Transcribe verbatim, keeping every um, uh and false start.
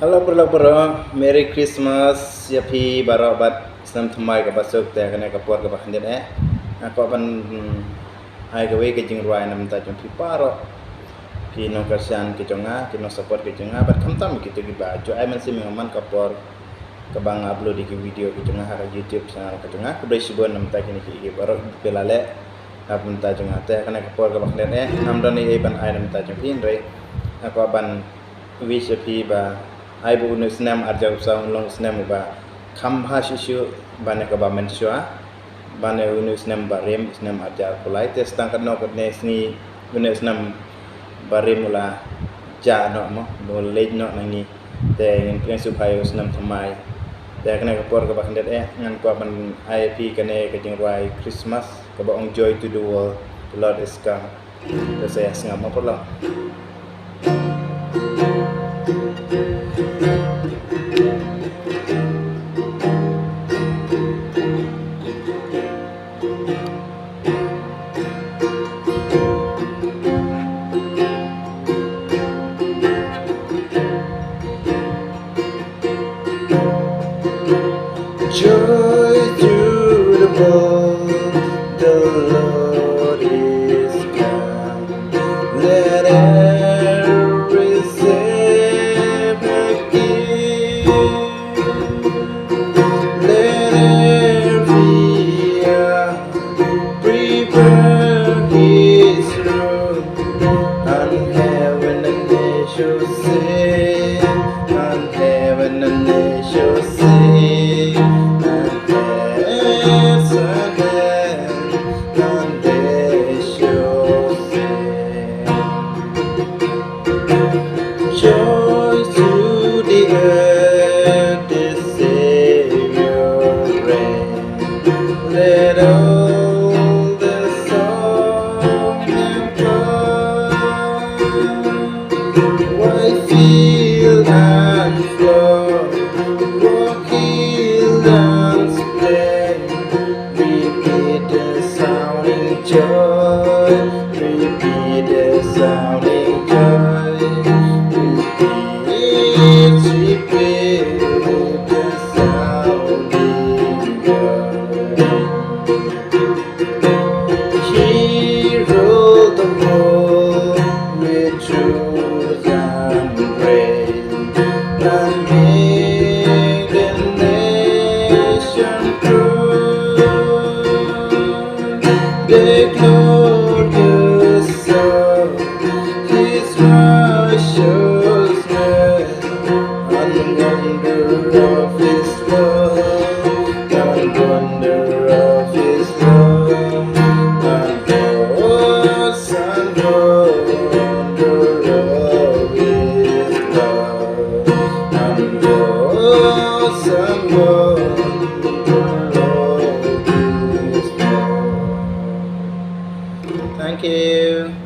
Hello, paralok baroh, Merry Christmas ïa phi baroh bad snem thymmai kaba suk. Te kane ka por kaba khyndiat eh, nga kwah ban, hmm, ai kawei ka jingrwai na bynta jong phi baroh, ki nongkyrshan ki jong nga, ki nongsupport ki jong nga, bad khamtam kito kiba ju ai mynsiem ïa nga man ka por kaba nga upload ïa ki video ki jong nga ha ka YouTube channel ka jong nga. Khublei shibun na bynta kine kiei kiei baroh ba phi la leh na bynta jong nga. Te kane ka por kaba khyndiat eh, ngam don ei ei ban ai na bynta jong phi, hynrei nga kwah ban wish ïa phi ba ai ba une u snem ar hajar arphew saw un long u snem uba kham bha shuh shuh ban ïa kaba mynshuwa, ban ïa une u snem barim, snem ar hajar arphew lai. Te tang katno katne sngi une u snem barim u la jah noh mo, u la leit noh na ngi. Te ngin pdiang sngewbha ïa u snem thymmai. Te kane ka por kaba khyndiat eh, ngan kwah ban ai ïa phi kane ka jingrwai Christmas kaba ong Joy to the World, the Lord is come. Te sa ïa sngap ma paralok. Joy to the world, the Lord is come. Let every slave give. Let every heart prepare his room. And heaven and earth shall sing, and heaven and earth shall sing, and heaven and earth shall sing. Joy to the earth, the Savior reigns. Let all the song and praise, why field and flood, what hill and plain, repeat the sounding joy, repeat the sounding joy, repeat, repeat the sounding joy. He ruled the world with truth and grace, and made the nation proud. The glorious of his righteousness, and wonder of his love, and wonder of his love, and awesome and wonder of his love, and awesome and wonder of his love. Thank you.